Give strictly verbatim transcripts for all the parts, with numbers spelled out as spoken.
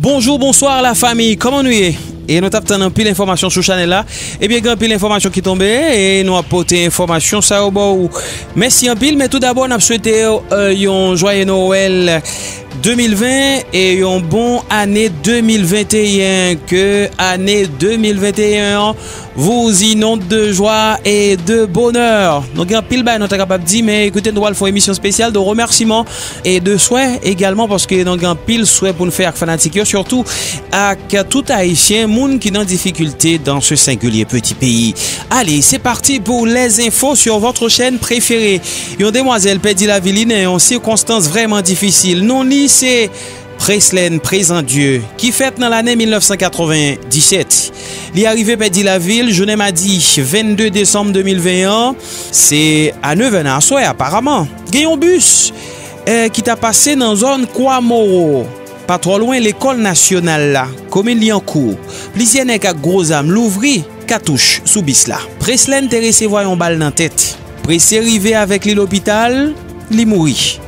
Bonjou, bonswa la fami, kòman nou ye? E nou t ap tann anpil enfòmasyon sou chanèl la. Ebyen, gen anpil enfòmasyon ki tonbe e nou ap pote enfòmasyon sa yo ba w. Mèsi anpil, men tou dabò, n ap swete w, euh, yon jwaye Nwèl de mil ven e yon bon ane de mil venteyen. Ke ane de mil venteyen an vous inonde de joie et de bonheur. Nou gen anpil bagay nou ta kapab di, men ekoute, nou pral fè yon emisyon espesyal de remèsiman e de swè egalman, paske nou gen anpil swè pou n fè ak fanatik yo, sitou ak tout Ayisyen, moun ki nan difikilte dans ce singulier petit pays. Allez, c'est parti pour les infos sur votre chaîne préférée. Yon demwazèl pèdi lavi li nan yon sikonstans vrèman difisil. Non li se Preslène Prézandye, ki fèt nan lane mil nèf san katrevenndisèt. Li arive pèdi lavi l jounen madi vennde desanm de mil ven an, se a nevè nan aswè, aparaman. Gen yon bis, eh, ki ta pase nan zòn Kwa Moro, pa twò lwen lekòl nasyonal la, komin Lyankou. Plizyè nèg ak gwo zam louvri katouch sou bis la. Preslène te resevwa yon bal nan tèt. Prese rive avèk li lopital, li mouri.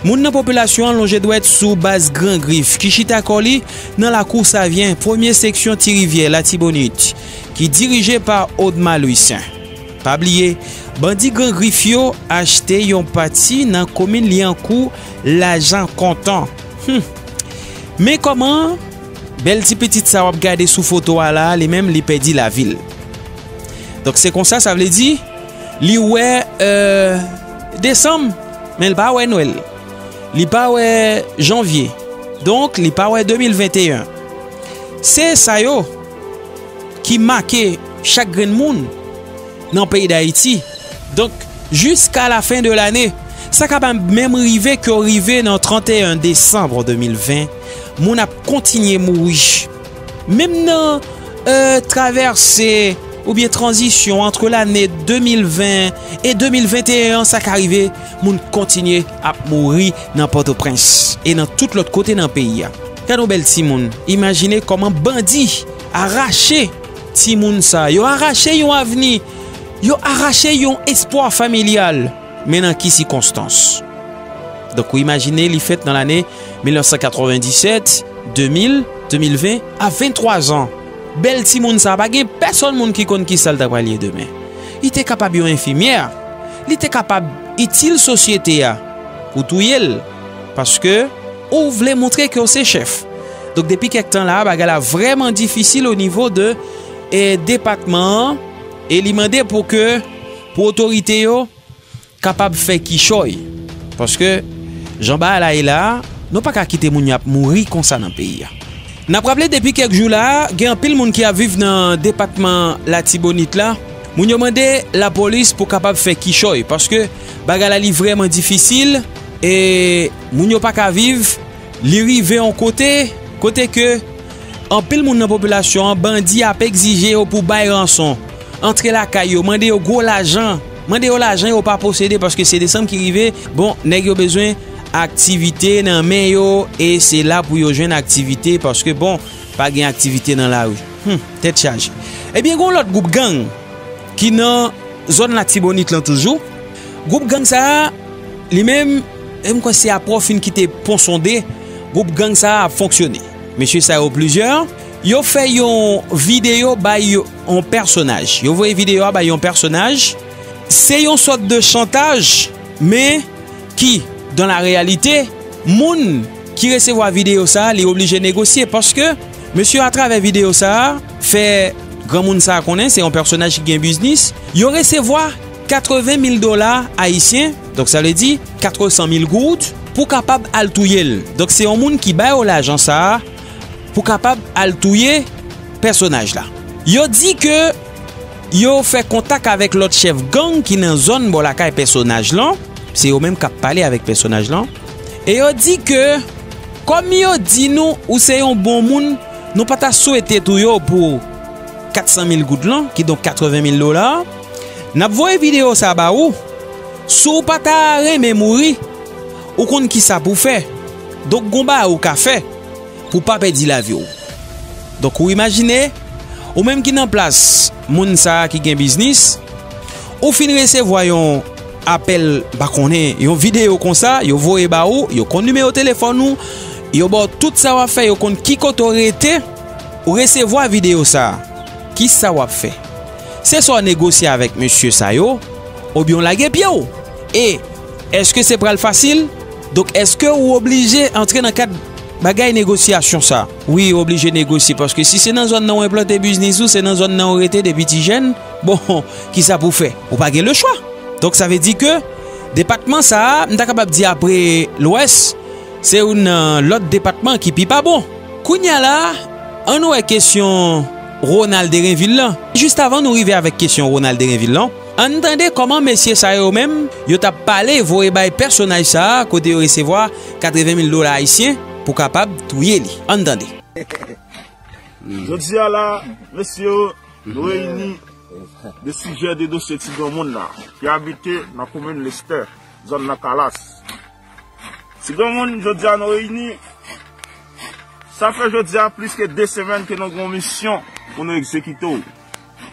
Moun nan popilasyon an lonje dwèt sou baz Gran Grif ki chita kò li nan lakou Savyen, premye seksyon Ti Rivyè, Latibonit, ki dirije pa Odma Louissaint. Pa bliye, bandi Gran Grif yo achte yon pati nan komin Lyankou lajan kontan. Hmm. Men kòman bèl ti pitit sa w ap gade sou foto a la, li menm li pèdi lavi l. Donk se konsa, sa vle di, li wè, euh, desanm, men li pa wè Nwèl. Li pa wè janvye. Donk, li pa wè de mil venteyen. Se sa yo ki make chak grenn moun nan peyi Dayiti. Donk, jiska la fen de lane, sa kapab menm rive ke w rive nan tranteyen desanm de mil ven, moun ap kontinye mouri. Menm nan, euh, travèse oubyen tranzisyon ant lane de mil ven e de mil venteyen an, sa ka rive, moun kontinye ap mouri nan Pòtoprens e nan tout lòt kote nan peyi a. Gade yon bèl timoun. Imajine kòman bandi arache timoun sa. Yo arache yon avni. Yo arache yon espwa familyal. Men nan ki sikonstans? Donk, ou imajine, li fèt nan lane mil nèf san katrevenndisèt, de mil, de mil ven, a venntwa zan. Bèl timoun sa, pa gen pèsonn moun ki konn ki sa l ta pral ye demen. Li te kapab yon enfimyè. Li te kapab itil sosyete a. Ou touye l. Paske ou vle montre ke w se chèf. Donk, depi kèk tan la, bagay la vrèman difisil o nivo de, e, depatman an. E li mande pou ke, pou otorite yo, kapab fè kichòy. Paske, jan bagay la ye la, nou pa ka kite moun yo ap mouri konsa nan peyi a. N ap raple, depi kèk jou la, gen anpil moun ki ap viv nan depatman Latibonit la. Moun yo mande lapolis pou kapab fè kichòy, paske bagay la li vrèman difisil, e moun yo pa ka viv. Li rive yon kote, kote ke anpil moun nan popilasyon an, bandi ap egzije yo pou bay ranson, antre lakay yo, mande yo gwo lajan, mande yo lajan yo pa posede, paske se desanm ki rive. Bon, nèg yo bezwen aktivite nan men yo, e se la pou yo jwenn aktivite, paske, bon, pa gen aktivite nan lari. Hmm, tèt chaje. Ebyen, gen yon lòt gwoup gang ki nan zòn Latibonit lan toujou. Gwoup gang sa a, li menm, e m kwè se aprè w fin kite Pon Sonde, gwoup gang sa a ap fonksyone. Mesye sa yo plizyè, yo fè yon videyo bay yon pèsonaj. Yo voye videyo a bay yon pèsonaj. Se yon sòt de chantaj, men ki, dans la réalité, moun ki resevwa videyo sa a, li oblije negosye, paske mesye, atravè videyo sa a, fè granmoun sa a konnen se yon pèsonaj ki gen biznis. Yo resevwa katreven mil dola ayisyen, donk sa vle di katresan mil goud, pou kapab al touye l. Donk se yon moun ki ba yo lajan sa a pou kapab al touye pèsonaj la. Yo di ke yo fè kontak avèk lòt chèf gang ki nan zòn bò lakay pèsonaj lan. Se yo menm k ap pale avèk pèsonaj lan. E yo di ke, kòm yo di nou ou se yon bon moun, nou pa ta swete touye w pou katsan mil goud lan, kidonk katreven mil dola, n ap voye videyo sa ba ou. Si w pa ta renmen mouri, ou konn kisa pou fè. Donk, gon bagay ou ka fè pou pa pèdi lavi w. Donk, ou imajine, ou menm ki nan plas moun sa a ki gen biznis, ou fin resevwa yon apèl, m pa konnen, yon videyo konsa, yo voye ba ou, yo konn nimewo telefòn ou, Yo ba w tout sa w ap fè, yo konn ki kote w rete, ou resevwa videyo sa a. Kisa w ap fè? Se swa w negosye avèk mesye sa yo, oubyen w lage pye w. E èske se pral fasil? Donk, èske ou oblije antre nan kad bagay negosyasyon sa? Wi, ou oblije negosye, paske si se nan zòn nan w enplante biznis ou, se nan zòn nan w rete depi ti jèn, bon, kisa pou w fè? Ou pa gen lechwa. Donk, sa vle di ke depatman sa a, m ta kapab di apre Lwès, se youn nan lòt depatman ki pi pa bon. Kounye a la, ann wè kesyon Ronald Derenvil lan. Jis avan nou rive avèk kesyon Ronald Derenvil lan, ann tande kòman mesye sa yo menm, yo t ap pale, voye bay pèsonaj sa a, kote yo resevwa katreven mil dola ayisyen pou kapab touye li. Ann tande. Jodi a la, mesye, nou reyini de sijè de dosye ti granmoun la, ki abite nan komin Lestè, zòn nan Kalas. Ti granmoun, jodi a nou reyini. Sa fè jodi a plis ke de semèn ke nou gen yon misyon pou nou egzekite w.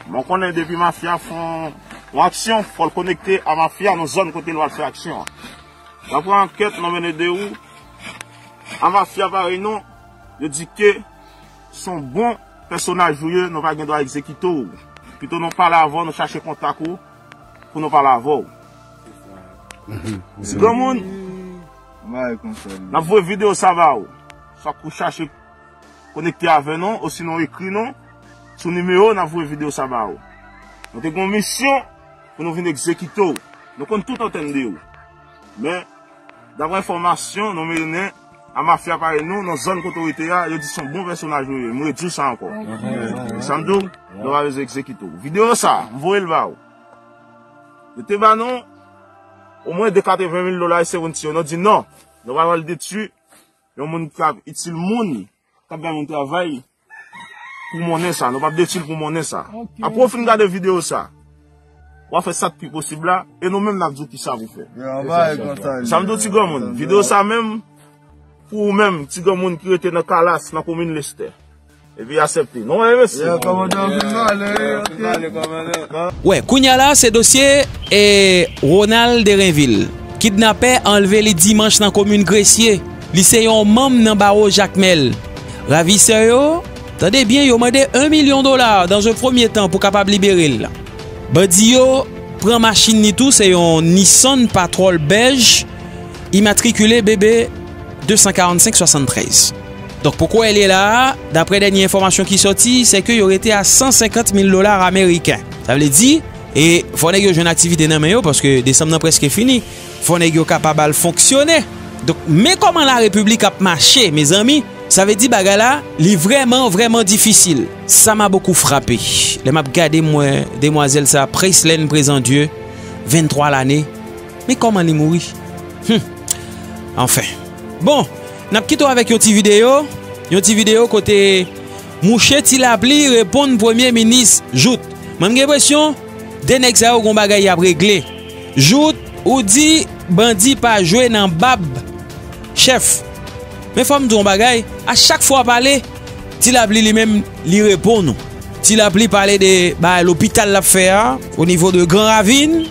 Mwen konnen depi mafya fè yon, yon aksyon, fò l konekte a mafya nan zòn kote l pral fè aksyon an. Daprè ankèt nou mennen de ou, a mafya parèy nou, yo di ke se yon bon pèsonaj ou ye, nou pa gen dwa egzekite w. Pito nou pale avè w, nou chache kontak ou, pou nou pale avè w. Ti granmoun, n ap voye videyo sa ba ou. Swa ou chache konekte avè nou, osinon ekri nou sou nimewo, n ap voye videyo sa ba ou. Nou te gen yon misyon pou nou vin egzekite w. Nou konn tout antèn de ou. Men, daprè enfòmasyon nou mennen a mafya parèy nou, nan zòn kote w rete a, yo di se yon bon pèsonaj ou ye. Mwen di w sa ankò. Sa m di w, nou pa bezwen egzekite w. Videyo sa, m voye l ba ou. Yo te ba nou omwen de katreven mil dola e se yon ti yo. Nou di non, nou pa pral detwi yon moun k ap itil moun, k ap bay moun travay pou monnen sa. Nou p ap detwi l pou monnen sa. Apre w fin gade videyo sa, w a fè sa k pi posib la, e nou menm n ap di w kisa pou fè. Sa m di w ti granmoun, videyo sa menm, pou ou menm, ti granmoun ki rete nan Kalas, nan komin Lestè. Epi aksepte. Non, men mesye. Wè, kounye a la, se dosye, e, Ronald Derenvil. Kidnapè anlve li dimanch nan komin Gresye. Li se yon manm nan bawo Jakmèl. Ravisè yo, tande byen, yo mande yon milyon dola dans un premier temps pou kapab libere l. Bandi yo pran machin li tou, se yon Nissan Patrol bèj, imatrikile B B de san karannsenk swasanntrèz. Donk, pou kwè li la a, daprè dènye enfòmasyon ki sòti, se ke yo rete a san senkant mil dola ameriken. Sa vle di, e fò nèg yo jwenn aktivite nan men yo, paske desanm nan prèske fini. Fò nèg yo kapab al fonksyone. Donk, men kòman larepiblik ap mache, mezanmi. Sa vle di bagay la, li vrèman, vrèman difisil. Ça m'a beaucoup frappé. Lè m ap gade, m wè demwazèl sa, Preslène Présandieu, venntwa lane. Men kòman li mouri? Hum. Anfen. Bon, n ap kite w avèk yon ti videyo. Yon ti videyo kote mouche Ti Lapli reponn Premye Minis Jouthe. Mwen, m gen enpresyon, de nèg sa yo gon bagay y ap regle. Jouthe, ou di bandi pa jwe nan bab chèf. Men fò m di w yon bagay, a chak fwa w pale, Ti Lapli li menm, li reponn ou. Ti Lapli pale de bagay lopital l ap fè a, o nivo de Gran Ravin,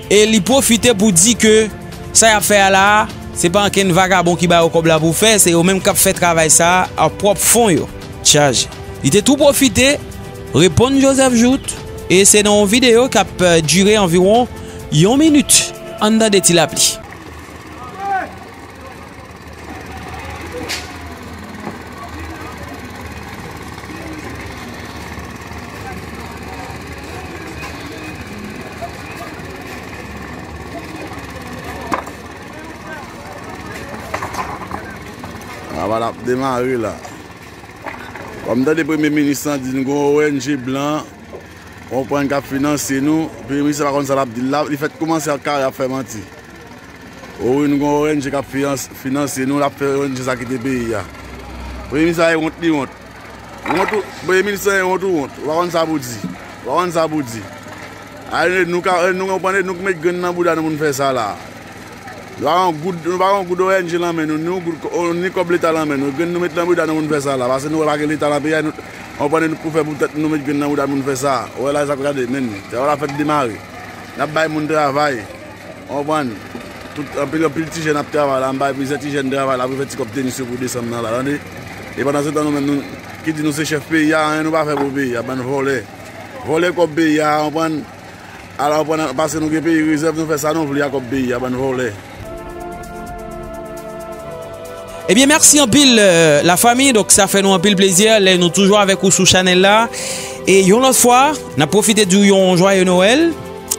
e li pwofite pou di ke sa y ap fè a la a, se pa ankenn vagabon ki ba yo kòb la pou fè, se yo menm k ap fè travay sa a ak pwòp fon yo. Chaje. Li te tou pwofite reponn Joseph Jouthe, e se nan yon videyo k ap, eh, dire anviwon yon minit. Ann tande Ti Lapli. Travay la ap demare la. Kòm tande premye minis lan di n gon O N G blan, konprann k ap finanse nou, premye minis la pa konn sa l ap di l la, li fèk kòmanse ak kare ap fè manti. O wi, nou gon O N G k ap finans-, finanse nou, l ap fè O N G sa kite peyi a. Premye minis la e wont li wont. Wont ou, premye minis la e wont ou wont. Ou pa konn sa pou di. Ou pa konn sa pou di. A, nou ka, nou konprann, nou k met grenn nan bouda nou pou n fè sa la. Nou pa gen goud, nou pa gen goud O N G nan men nou, ni yon goud, ni kòb leta nan men nou. Grenn nou met nan bouda nou pou n fè sa la. Paske nou wè pa gen leta nan peyi a, nou, konprann, nou pou fè pou tèt nou met grenn nan bouda nou pou n fè sa. Ou wè la, sa k gade, men, travay la fèk demare. N ap bay moun travay. Konprann? Tout anpil, anpil ti jèn ap travay la, m bay plizyè ti jèn travay la pou fè ti kòb tenis yo pou desann nan la, tande. E pandan se tan nou menm, nou ki di nou se chèf peyi a, anyen nou pa fè pou peyi a, bann vòlè. Vòlè kòb peyi a, konprann? Ala konprann, paske nou gen peyi rezèv, nou fè sa nou vle a kòb peyi a, bann vòlè. Ebyen, mèsi anpil, euh, lafanmi. Donk, sa fè nou anpil plezi lè nou toujou avèk ou sou chanèl la. E yon lòt fwa, n ap pwofite di w yon jwaye Nwèl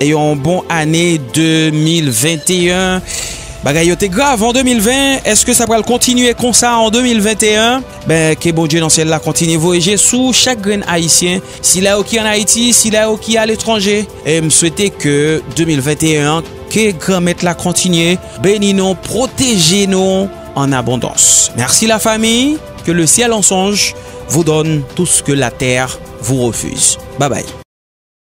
e yon bon ane de mil venteyen. Bagay yo te grav an de mil ven, èske sa pral kontinye konsa an de mil venteyen? Ben, ke Bondye nan syèl la kontinye voye je sou chak grenn Ayisyen, sila yo ki ann Ayiti, sila yo ki aletranje. E m swete ke de mil venteyen an, ke Granmèt la kontinye beni nou, pwoteje nou an abondans. Mèsi lafanmi, que le ciel en songe vous donne tout ce que la terre vous refuse. Bye bye.